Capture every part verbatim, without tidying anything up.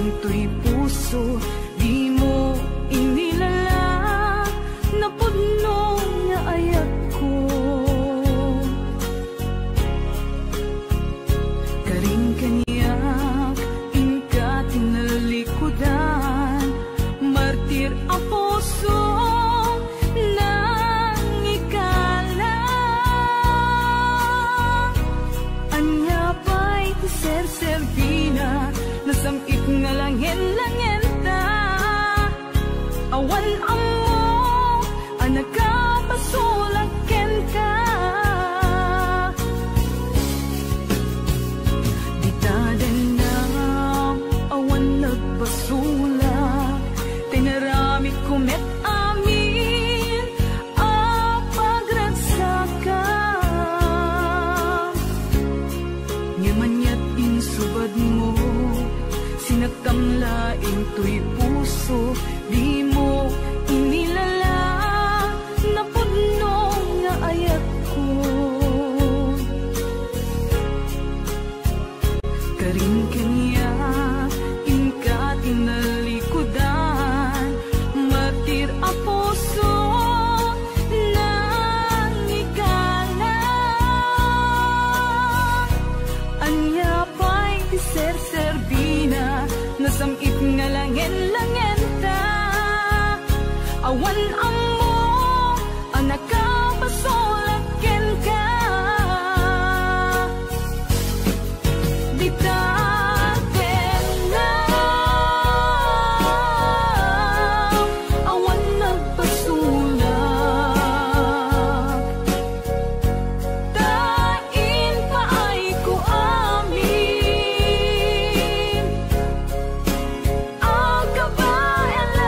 Toy puso, dimo inilala, napudno nga ayatko. Karin kaniak, inka tinalikudan, martir a puso, nangikala. Ania pay ti serserbina, nasam-it nga langen-langenta. Awan ammo a nakapasulak kenka. Dita denna, awan nagpasulak, tinaramidko met amin a pagragsakam. Ngem aniat insubadmo, sinaktam laeng toy puso, dimo inilala, napudno nga ayatko. Karin kaniak, inka tinalikudan, martir a puso, nangikala. Ania pay ti serserbina, nasam-it nga langen-langenta. Awan ammo a nakapasulak kenka. Dita denna, awan nagpasulak. Ta impaayko amin a kabaelan.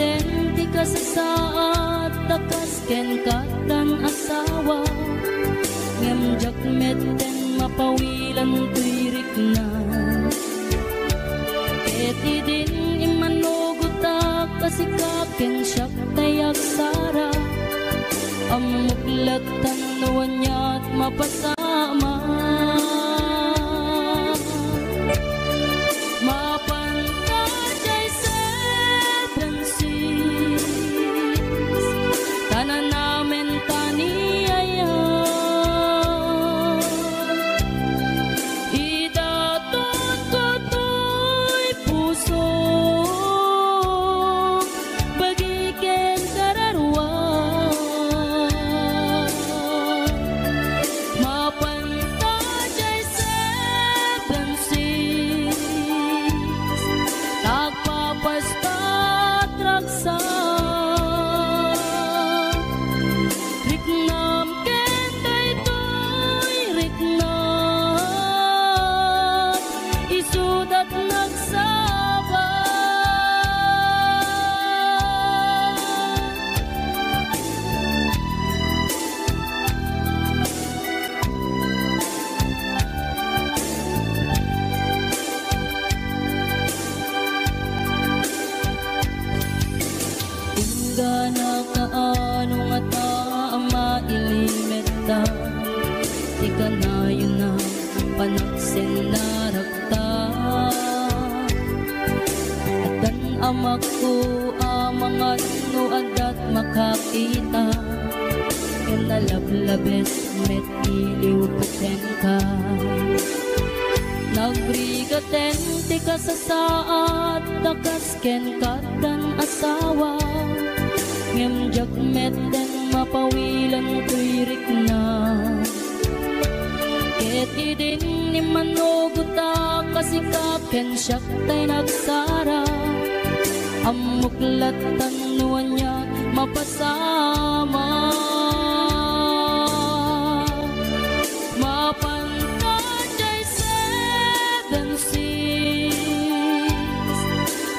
Ten ti kasasaad ta kas ken kattan asawa, ngem diak metten mapawilan toy rikna. Ket idin immanugotak a sika ken siak tay agsara, ammok latta no aniat mapasamak. Mapan ta jay seven seas, ta nanamen ta ni aya. Idatonko toy puso, bagi ken kararua. Mapan ta jay seven seas, ta agpapasta ragsak. Riknam ken daytoy riknam, isudat nagsaba. Inggana kaano ngata a mailimetta ti kanayon a panagsennarakta. Addan amakko a mangan no addat makakita, ken nalablabes met iliwko kenka. Nagrigaten ti kasasaad ta kas ken kattan asawa, ngem diak metten mapawilan toy rikna. Ket idin immanugotak a sika ken siak tay nagsara, ammok lattan no ania mapasamak. Mapan ta jay seven seas,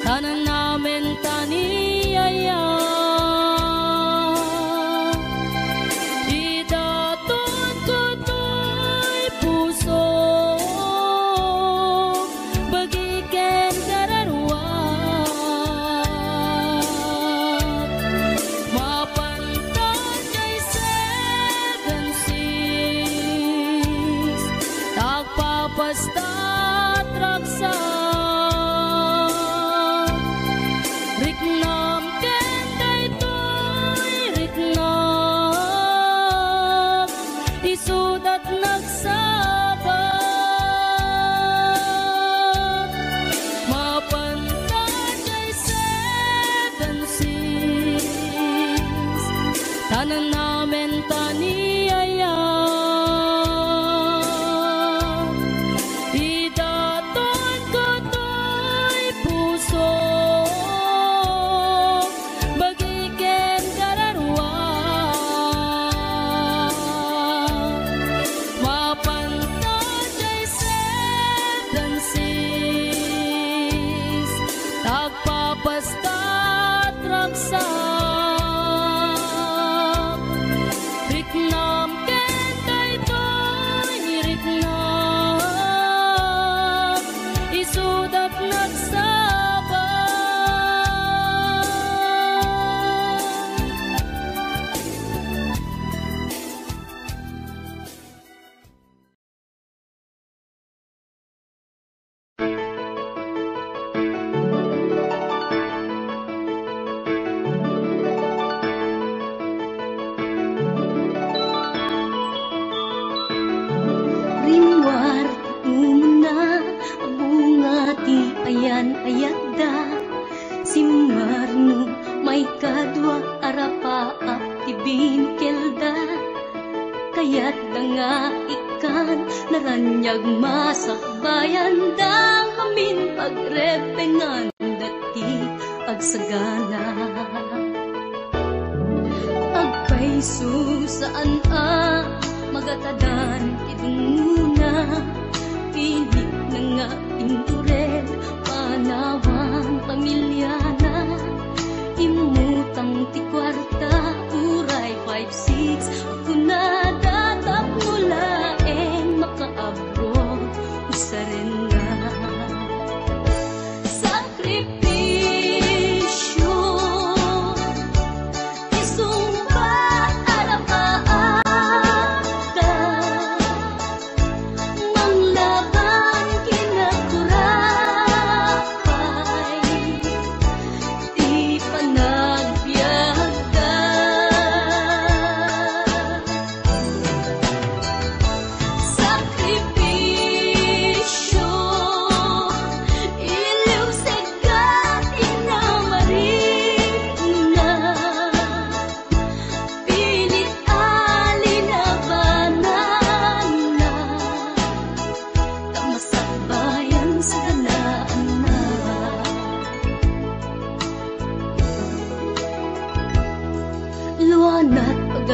ta nanamen ta ni aya. Idatonko toy puso, bagi ken kararua. Mapan ta jay seven seas, ta agpapasta ragsak. Riknam ken daytoy riknam, isudat nagsaba. Mapan ta jay seven seas, ta nanamen ta ni aya. Idatonko toy puso, bagi ken kararua. Mapan ta jay seven seas, ta agpapasta ragsak. Riknam ken daytoy riknam, isudat nagsaba. Rimmuar ti umuna a bunga ti ayan-ayatda. Simmarno maikadua a rapaap ti binikelda. Kayatda nga ikkan naraniag masakbayanda ngamin pagrebbenganda ti agsagana. Agpayso saan a magatadan ti dungngona, pinitna nga inturel panawan pamiliana.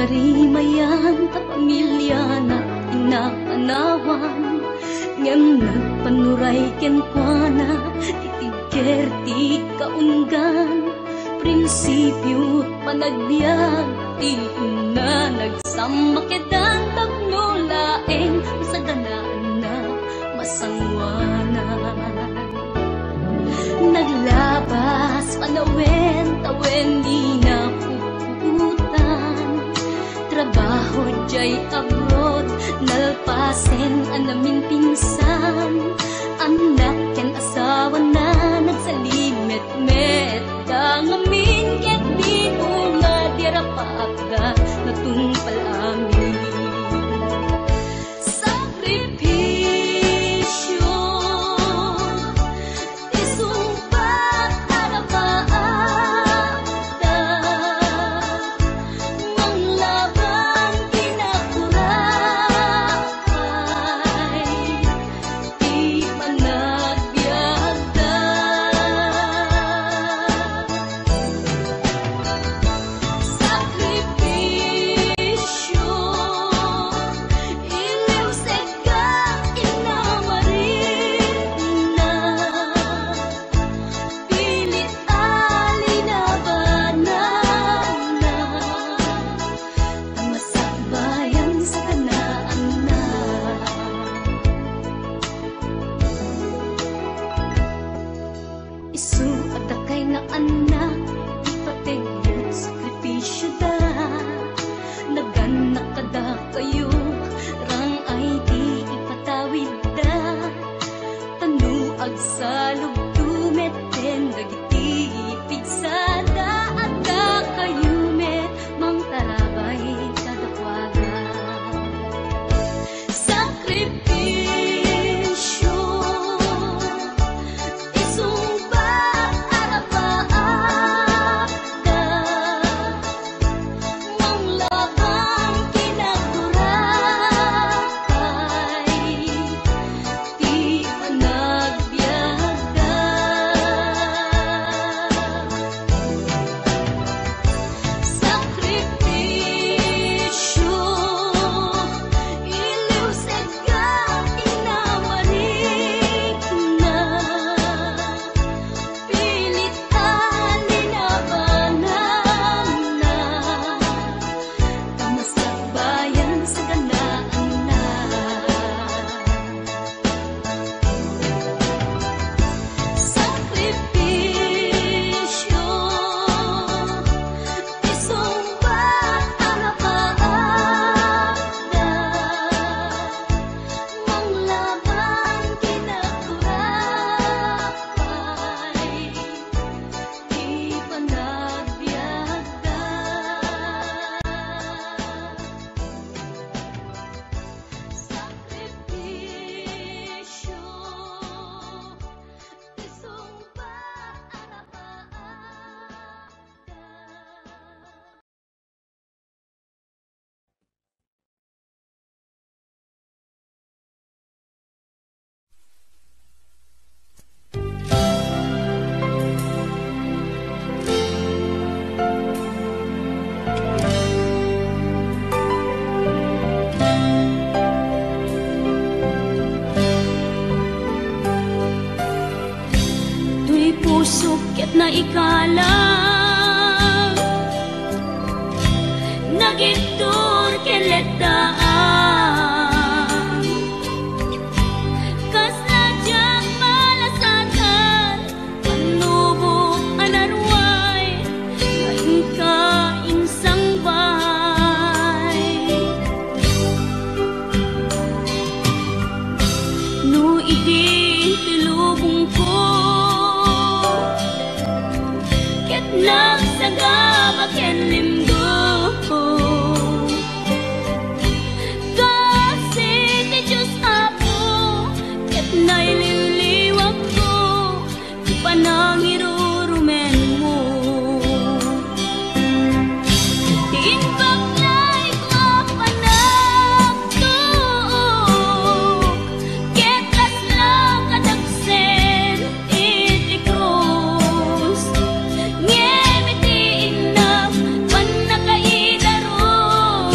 Rimayan ta pamiliana ti napanawan, ngem nagpanuray kenkuana ti tigger ti kaunggan. Prinsipio panagbiag ti inna, nagsammaketdan tapno laeng masaganaanna masanguanan. Naglabas panawen, tawen di napuputan. Trabaho jay abroad, nalpasen a naminpinsan. Annak ken asawana nagsalimetmet da ngamin ket di bunga di arapaatda natungpal amin. Sakripisio ti sungbat a rapaatda, manglaban ti nakurapay ti panagbiagda. Sakripisio, iliwsek ket inna Marina, pilit a linabananna, ta masakbayan saganaanna. Isu a dakay nga annak, ipateg met sakripisioda. Nagannak kadakayo, rang-ay ti ipatawidda. Tano agsalogto met ken dagiti pigsada, adda kayo met mangtarabay kadakuada. Sakripisio, isungbat a rapaatda, manglaban kinagurapay ti panagbiagda. Sakripisio, iliwsek ket inna Marina, pilit a linabananna, ta masakbayan saganaanna. Sakripisio, isungbat a rapaatda, manglaban kinagurapay ti panagbiagda. Sakripisio, isungbat a rapaatda. Toy pusok ket naikalang, nagibtur ken letdaan. Kasla diak malasatan, pannubo a naruay, nga inka insangbay. No idi ti lubongko ket nagsagaba ken limgo, kasi ti Dios, Apo, ket nailiwliwakko ti panangirurumenmo. Ti imbag nga isu a panagtuok ket kasla kadagsen iti krus, ngem iti innak pannakaidaron.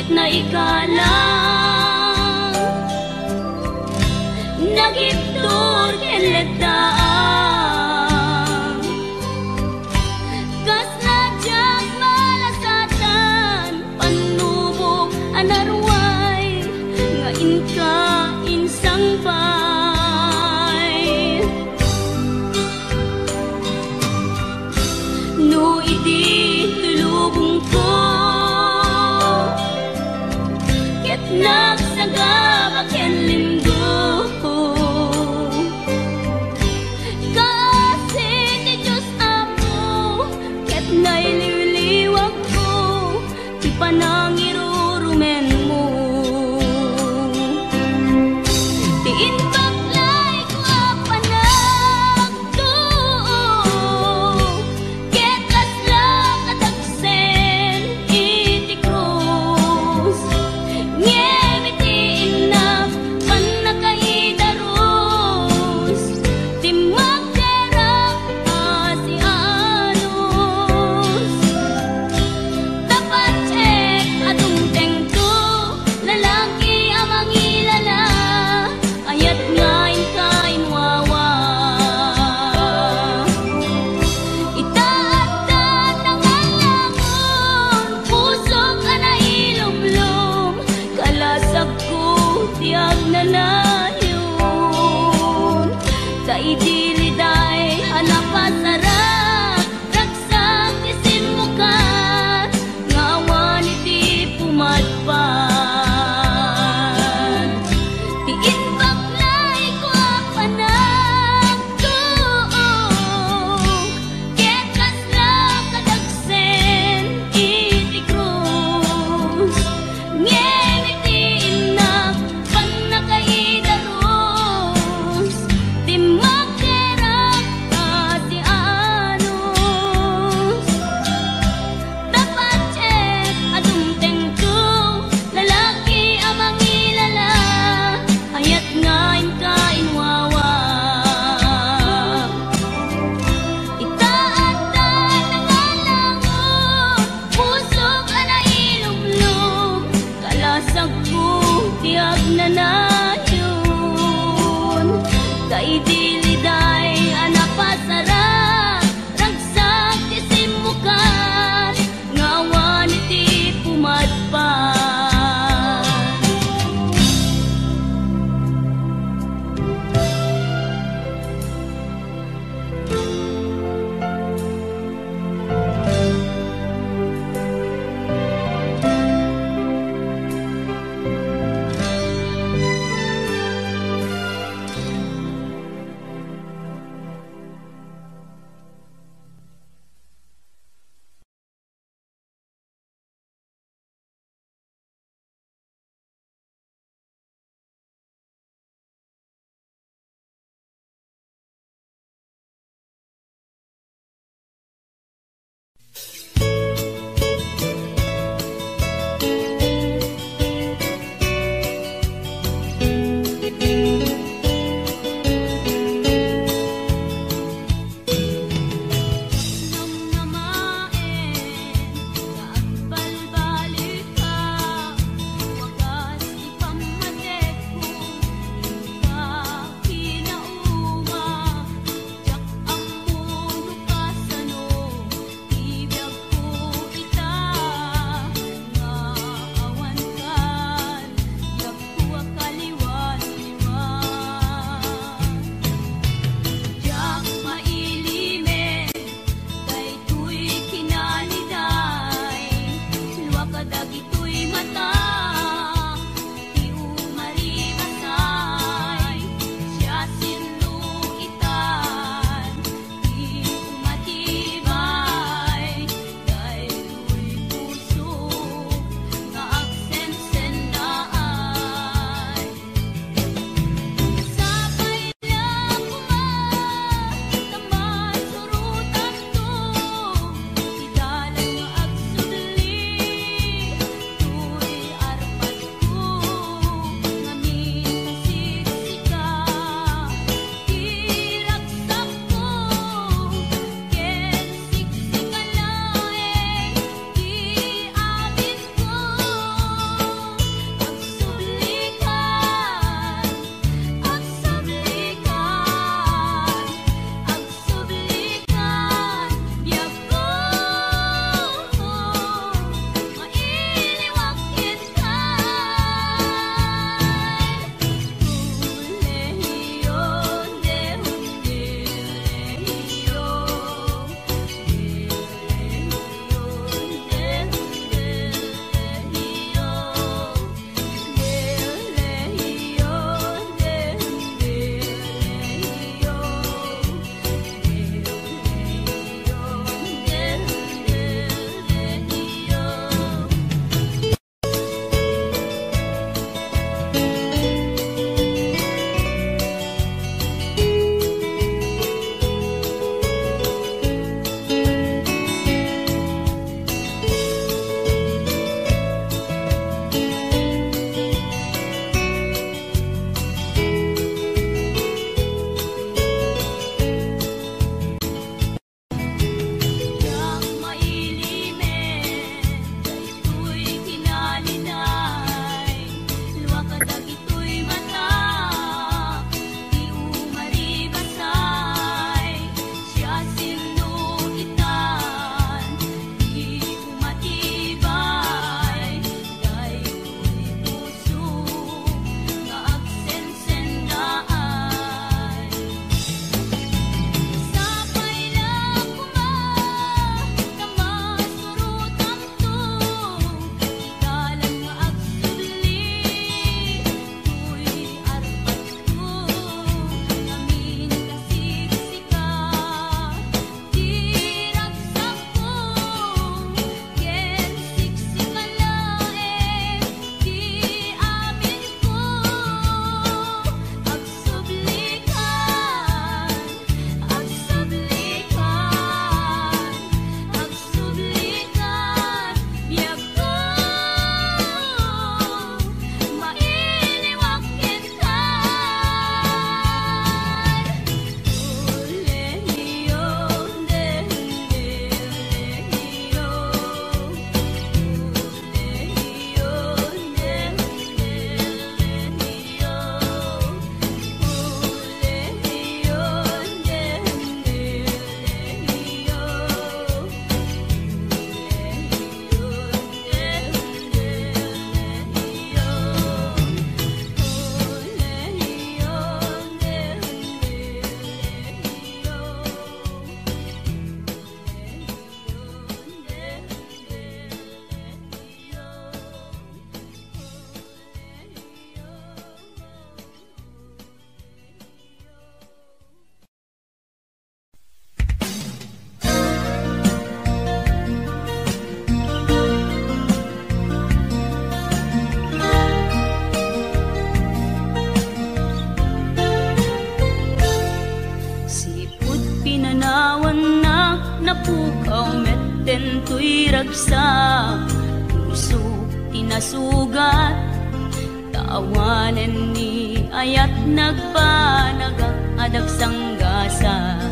Naikalang, nagibtur ken letdaan. Kasla diak malasatan, pannubok a naruay nga inka insangbay. No idi tulubongko, ket nagsagaba ken limgo, Awannak napukaw metten toy ragsak, puso ti nasugat, ta awanen ni ayat nagbanagak a dagsanggasat.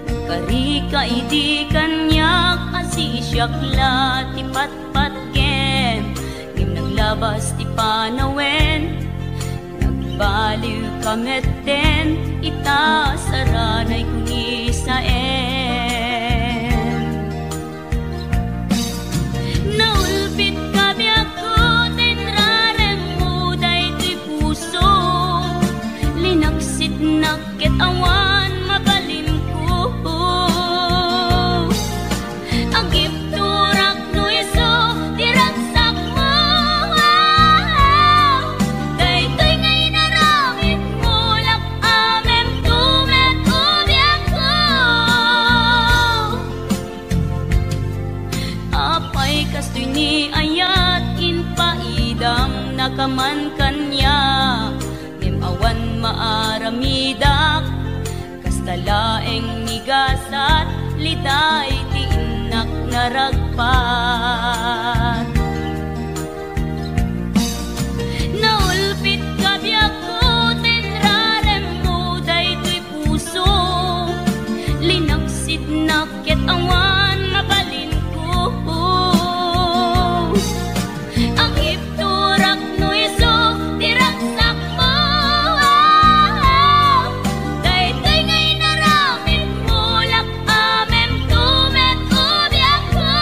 Nagkarika idi kaniak a sisiak la ti patpatgem, ngem naglabas ti panawen. Nagbaliwka metten ita saranay kunisaen. Naulpitka biagko ta inraremmo daytoy puso. Linaksitnak ket awan mabalinko. Agipturak no isu ti ragsakmo. Daytoy nga inaramidmo, lak-amemto met o biagko. Apay kastoy ni ayat, impaidamnaka man kaniak, ngem awan maaramidak. Kasta laeng ni gasat, liday ti innak naragpat. Naulpitka biagko ta inraremmo daytoy puso. Linaksidnak ket awan mabalinko. Agipturak no isu ti ragsakmo. Daytoy nga inaramidmo, lak-amemto met o biagko.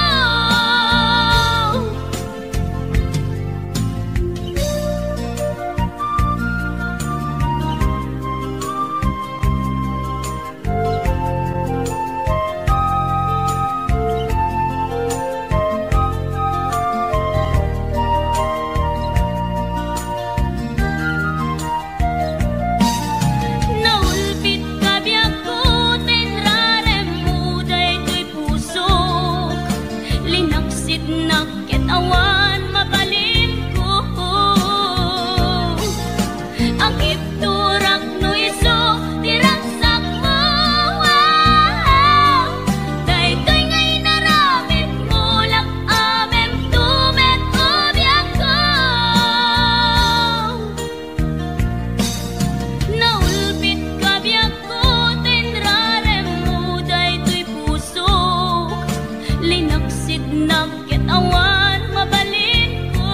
Naulpitka biagko ta inraremmo daytoy pusok. Linaksidnak ket awan mabalinko. Agipturak no isu ti ragsakmo. Daytoy nga inaramidmo, lak-amemto met o biagko. Naulpitka biagko ta inraremmo daytoy pusok. Linaksidnak ket awan mabalinko.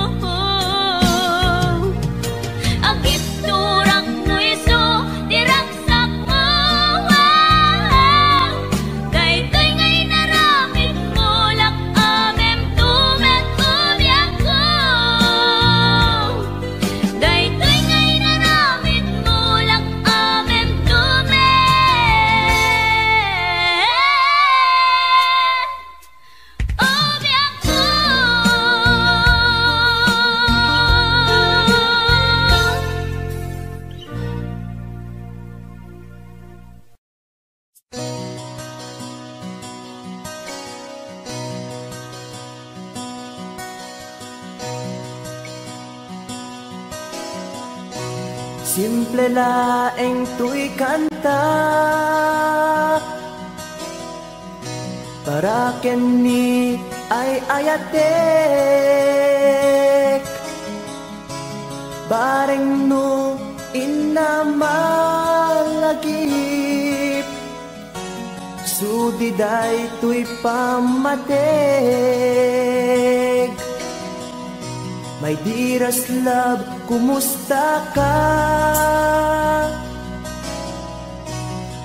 Agipturak no isu ti ragsakmo. Daytoy nga inaramidmo, lak-amemto met o biagko. Daytoy nga inaramidmo, lak-amemto met o biagko. Simple laeng toy kanta para ken ni ay-ayatek. Bareng no inna malagip, sudi daytoy pammateg. My dearest love, kumusta ka?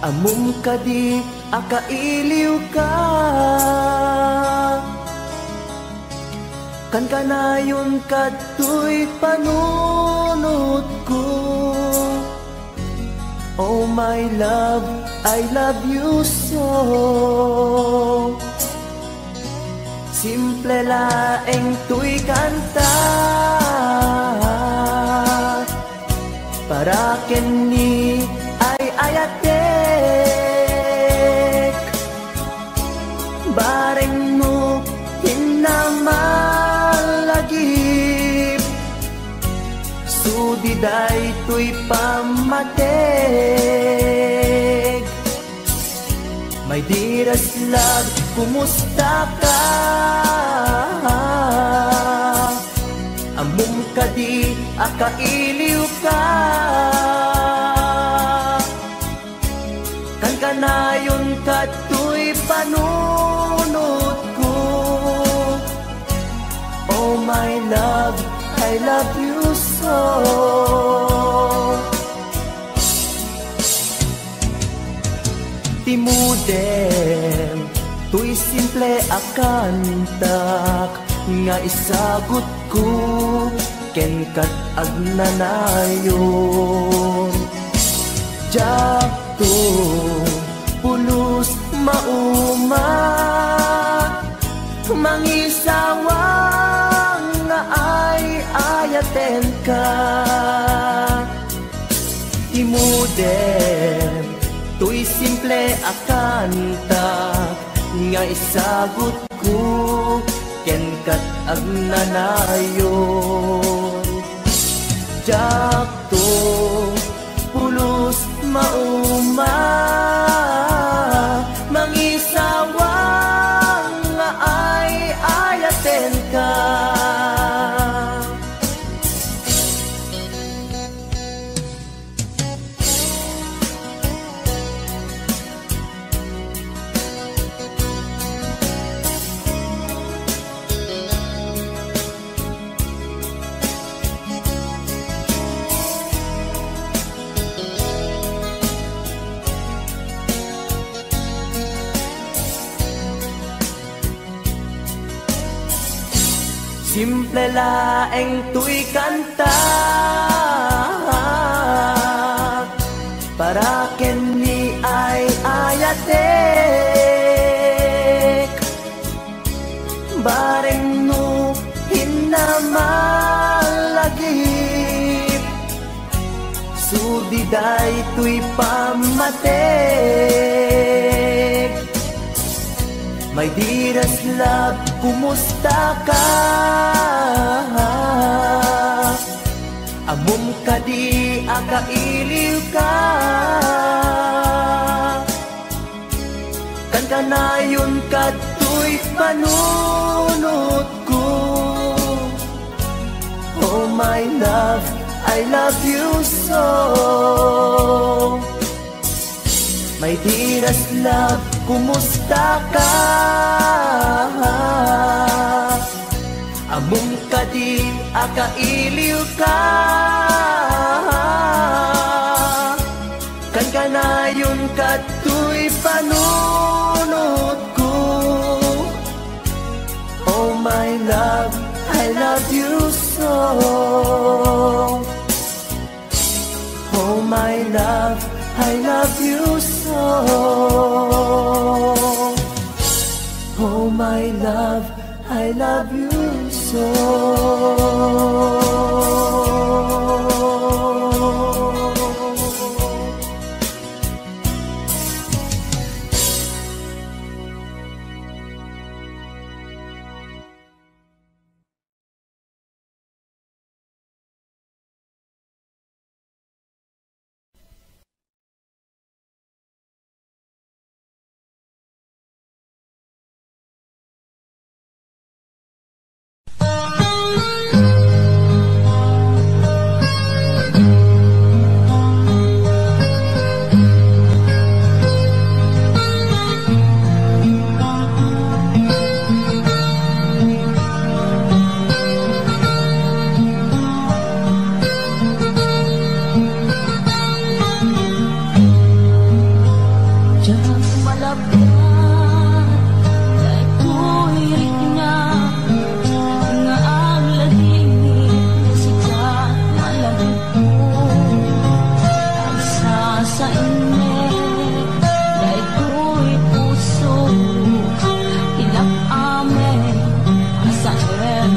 Ammom kadi a kailiwka? Kankanayon kadtoy panunotko. Oh my love, I love you so. Simple laeng toy kanta para ken ni ay-ayatek. Bareng no inna malagip, sudi daytoy pammateg. My dearest love, kumusta ka? Ammom kadi a kailiw ka? Kankanayon kadtoy panunotko. Oh my love, I love you so. Ti modem, toy simple a kantak nga isagutko kenka agnanayon. Diakto pulos mauma, mangisawang nga ay-ayatenka. Ti modem, toy simple a kantak nga isagutko kenka agnanayon. Diakto pulos mauma, mangisawang nga ay-ayatenka. Simple laeng toy kantak para ken ni ay-ayatek. Bareng no hinna malagip, sudi daytoy pammatek. My dearest love, kumusta ka? Ammom kadi a kailiw ka? Kankanayon kadtoy panunotko. Oh my love, I love you so. My dearest love, kumusta ka? Ammom kadi a kailiw ka? Kankanayon kadtoy panunotko. Oh my love, I love you so. Oh my love, I love you so. Oh my love, I love you so. Diak malabda daytoy rikna nga agladingit no sika malagipko. Agsasainnek daytoy puso, ilak amin a saen.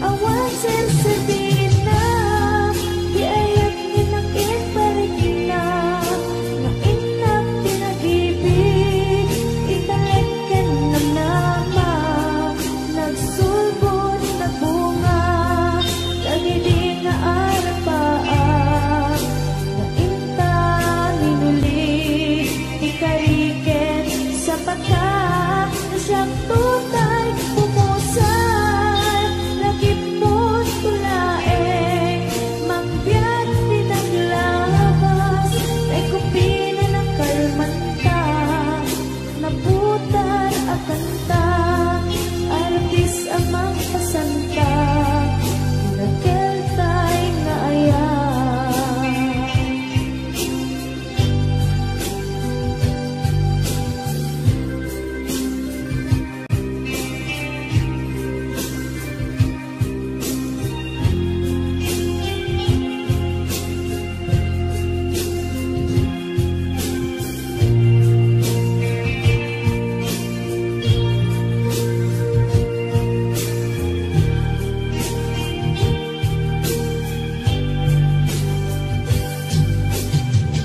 Awan serserdina ti ayat nga innak parikna, nga innak pinag-ibig, italek ken namnama, nagsulbod, nagbunga, dagidi nga arapaak, nga inta minuli, ti kari ken sapata, no siak tutay pupusan, lagipon to laeng, mangbiag ti naglabas, tay kupina nakalmanta, naputar a kanta, artis a mangpasanta, ti nakeltay nga ayat.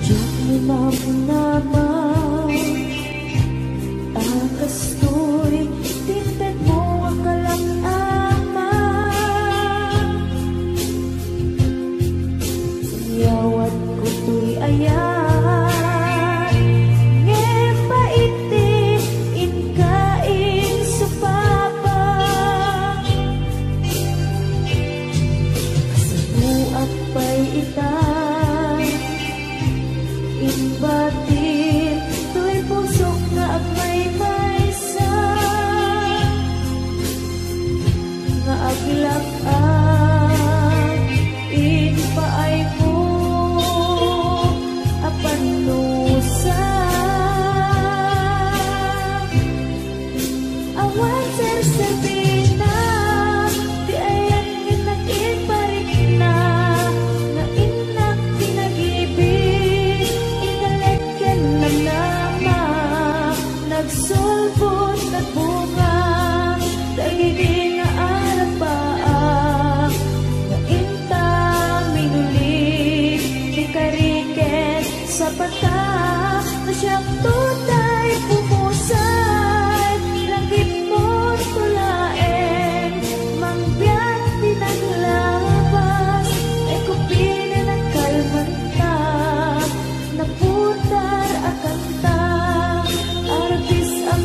Diak namnama a kastoy ti intedmo a kalam-ama. Inyawatko toy ayat, ngem pait ti inka insupabak. Kasapuak pay ita, imbatim toy pusok nga agmaymaysa, nga aglak-ak impaaymo a pannusa. Awan serserdina ti ayat nga innak parikna, nga innak pinag-ibig, italek ken namnama, nagsulbod, nagbunga, dagidi nga arapaak, nga inta minuli, ti kari ken sapata, no siak tutay pupusan, lagipon to laeng, mangbiag ti naglabas, tay kupina nakalmanta, naputar a kanta, artis a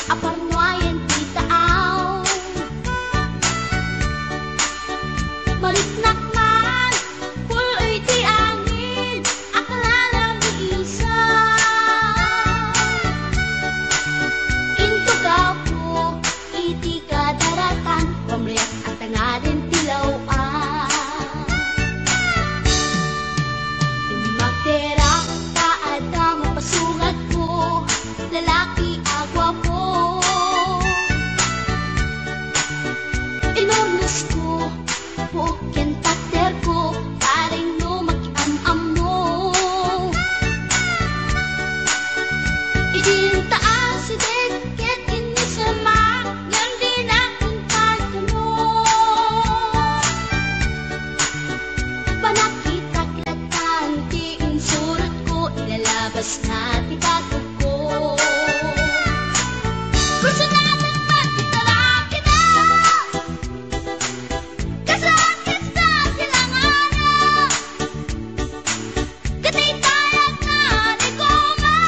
Aparnuayen ti taaw. Mariknak man, pul-oy ti angin, aklanam ni Isa. Intugaw ko iti kadaratan, pamriak a tangaden ti law-an. Magterak ta adda mapasungadko, lalaki a guapo. Inurnosko, buok ken takderko, pareng no makiam-ammo. Idin ta asideg ket innisemak, ngem dinak inpagano. Panakitak latan ti insurotko, ilalabasna ti baketko. Personaten met ti tarakida. Kasakit sa silanganan. Kataytayag na ni Goma.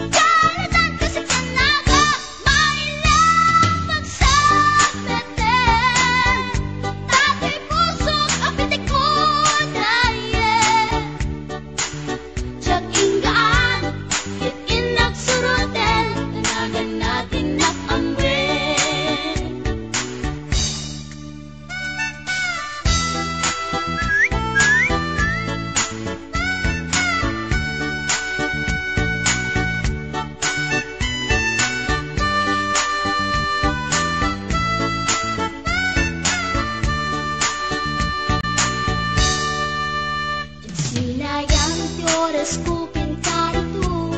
Jonathan kasi kanaga, maila pagsapete. Tatay pusok, apitikudaye. Diak inggaan, ket innak suroten, tanagan na ti innak amwen. Sinayang ti orasko ken karito,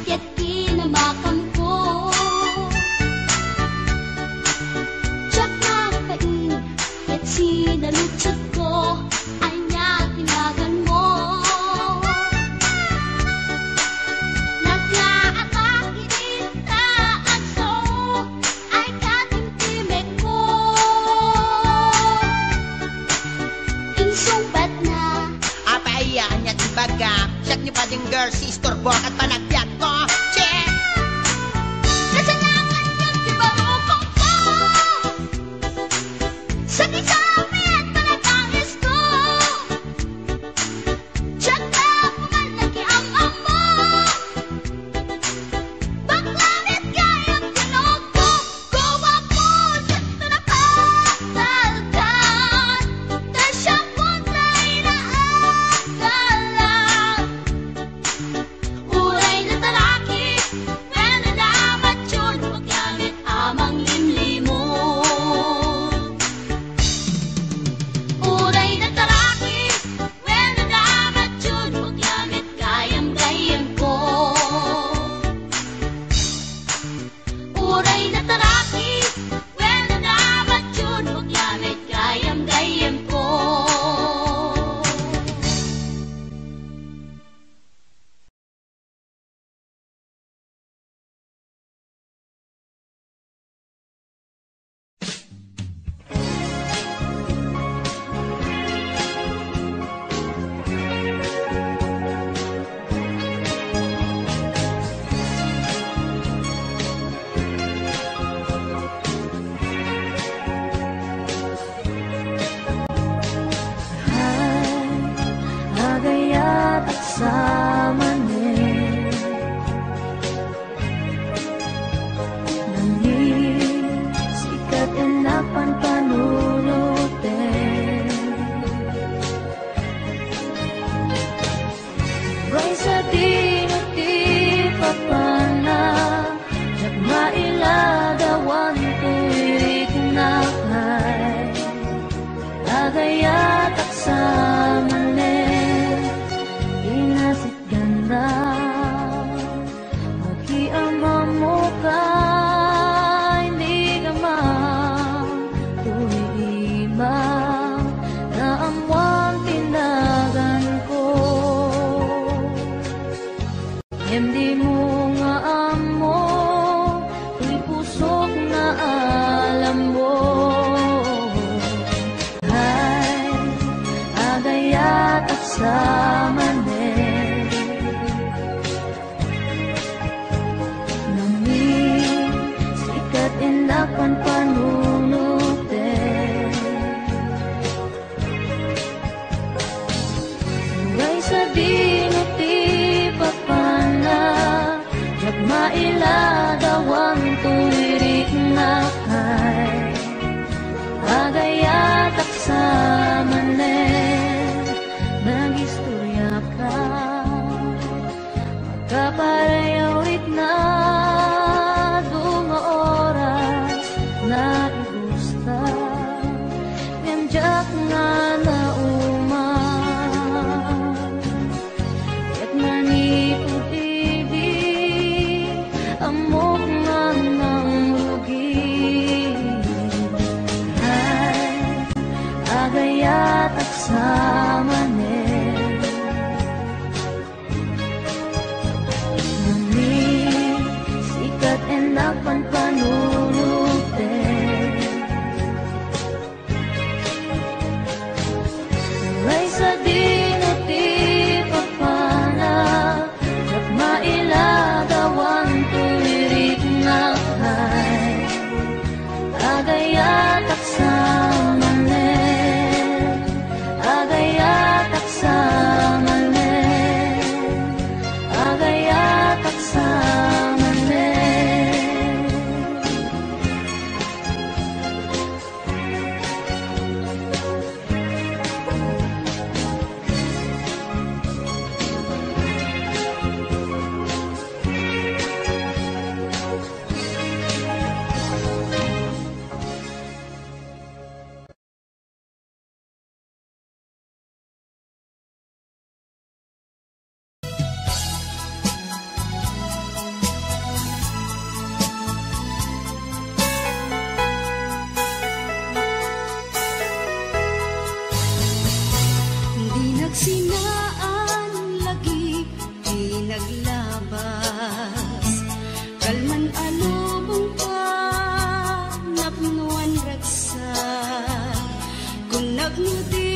ket kinamakamko. Diak nagbain, ket sinaludsodko, ania ti naganmo? Naglaak idi ta agsao, ay katimtimekko. Insungbatna. Apay aya, ania ti bagam? Siak ni Bading Girl, si istorbo ket panagbiagko. Che! Kasalakan ket ti barukongko. Sakit sa amin, panagtangisko. Diak na puman nakiam-ammo. Bakla met gayam tinuktok, guwapo, diak napatalkan, ta siak met ti inaagalan. Uray nataraki, wenno namatio, no agyaman a manglimlimon. Uray nataraki, wenno namatio, no agyaman gayam-gayyemko. Uray nataraki, wenno namatio, no agyaman gayam-gayyemko. Ay, agayatak sa manen. Nangin, sikat ennak panpanunoten. Uray sadino ti papanna, diak mailadawan toy riknak ay agayatak sa manen. Inasitganna, makiam-ammoka, indik amam toy iba, naammoan ti naganko. Ngem dimo nga ammo, toy pusok nga alambok. Ay, agayatak sa manen. Kapareho rikna, adu nga oras naibusta, ngem diak nga nauman. Ket manipud idi, ammok nga nangrugi. Ay, agayatak sa manen. Ngamit sika ti innak panpanunottek. Uray sadino ti papanak, diak mailagawan toy riknak. Ay, agayatak sa manen, agayatak sa manen, agayatak sa manen. Di nagsinaan lagi ti naglabas. Kalman a lubong ta napnoan ragsak. Kunak no di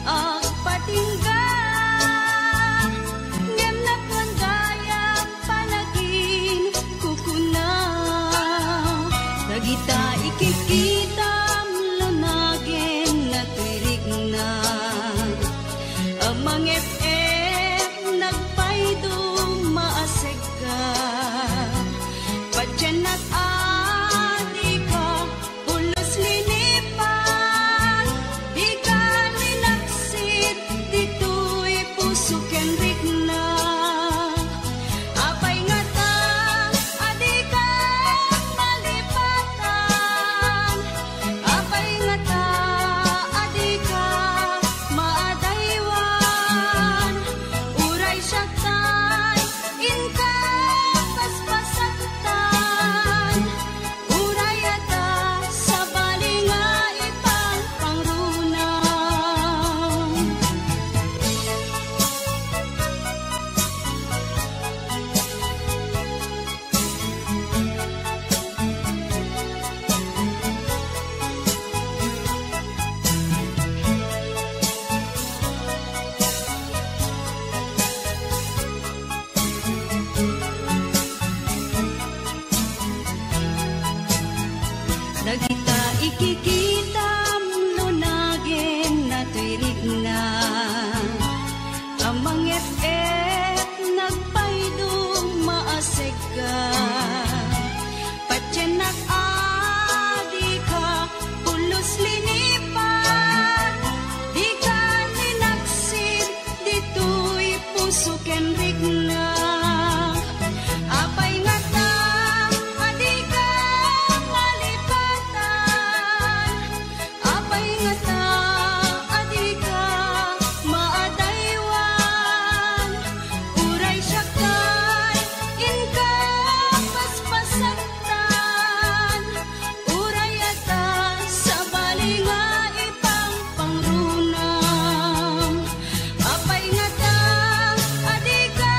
agpatingga, ngem napnoan gayam panaginkukuna. Dagita ikikitam, lunagen na toy rikna. Amang F F nagpayduma a seg- ka. Patiennak a dika pulos linipat, dika linaksid ditoy puso ken rikna. Apay ngata a dika malipatan? Apay ngata a dika maadaywan? Uray siak tay inka paspasatan, uray adda sabali nga ipangpangrunam. Dagita ikikitam, lunagen na toy rikna. Amang F F nagpayduma a seg- ka. Patiennak a dika pulos linipat, dika linaksid ditoy puso ken rikna. Apay ngata a dika malipatan? Apay ngata a dika maadaywan? Uray siak tay inka paspasatan, uray adda sabali nga ipangpangrunam. Apay ngata a dika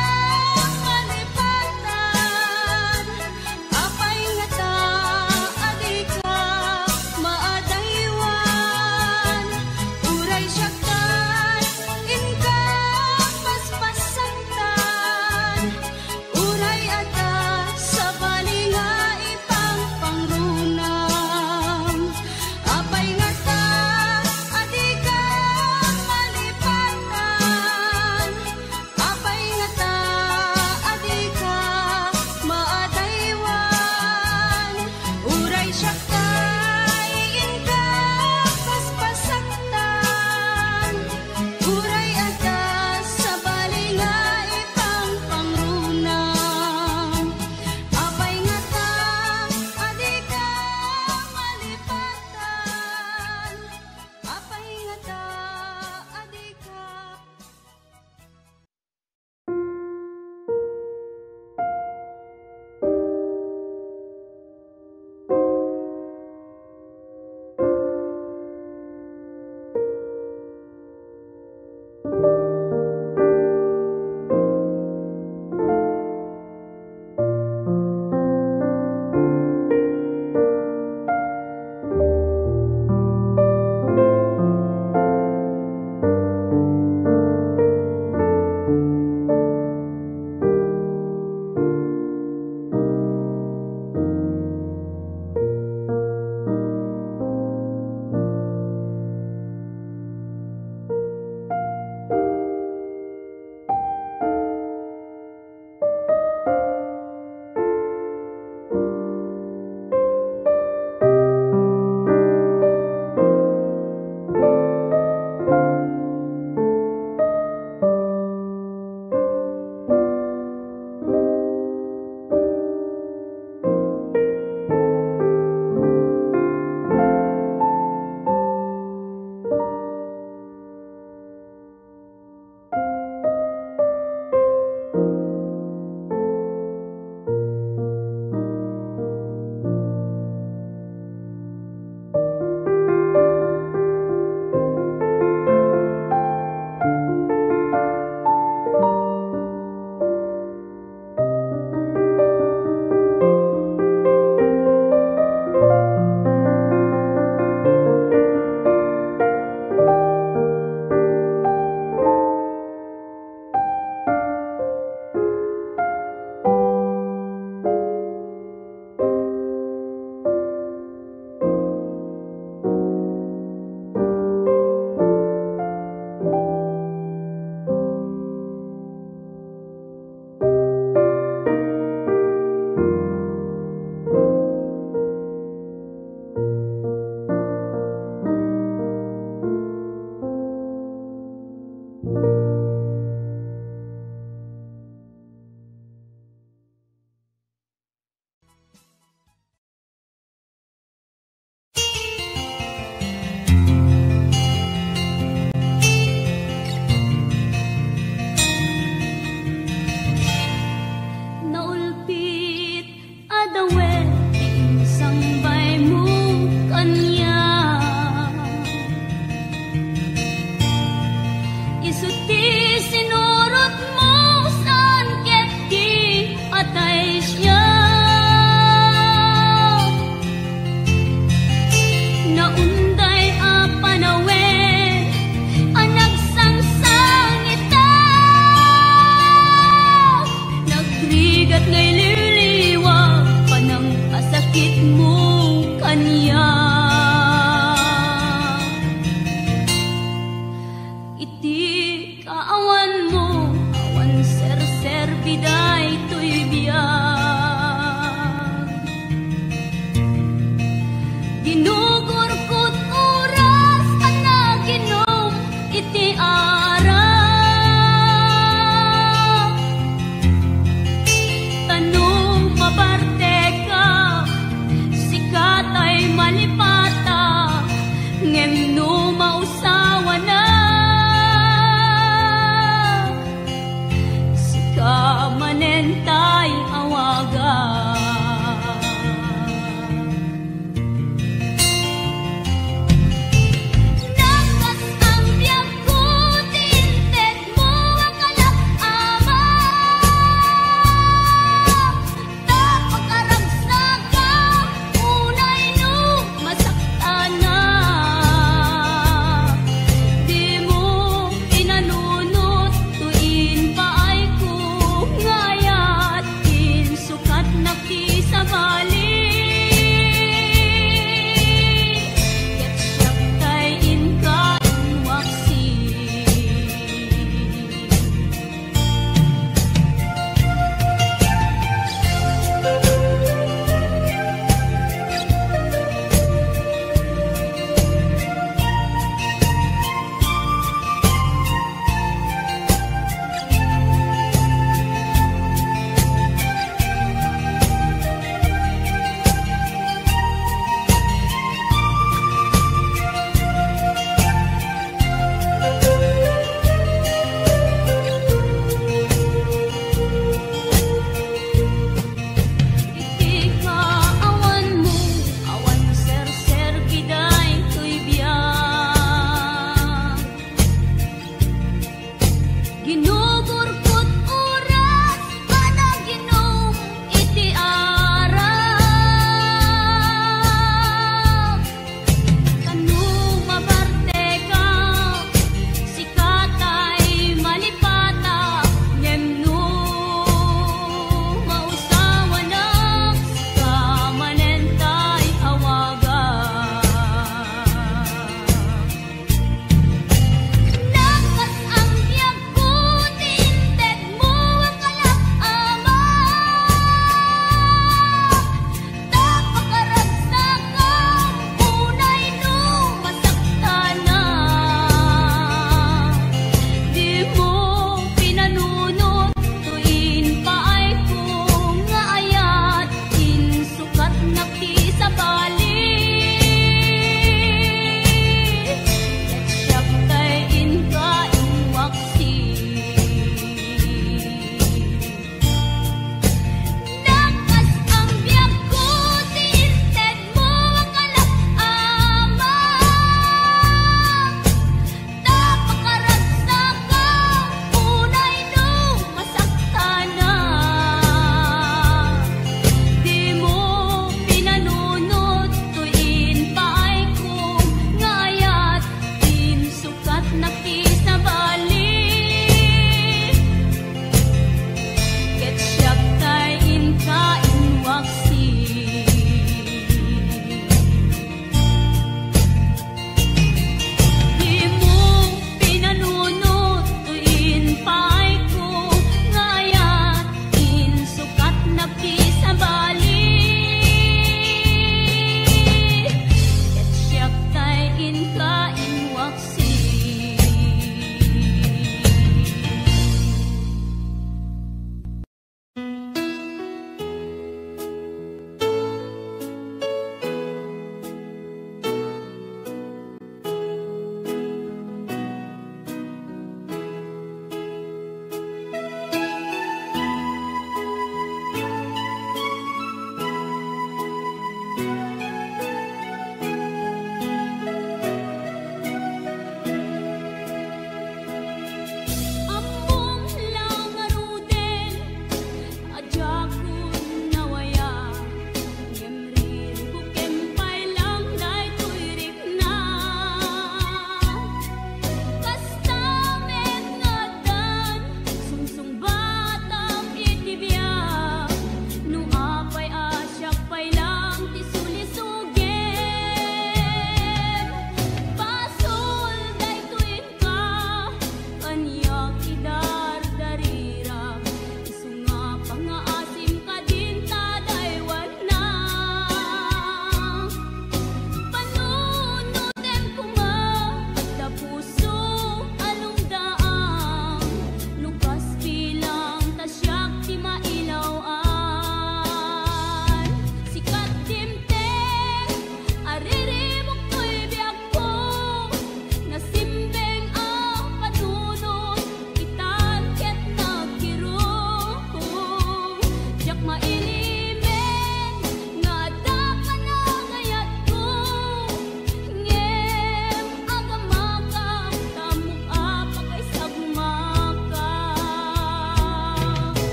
Daytoy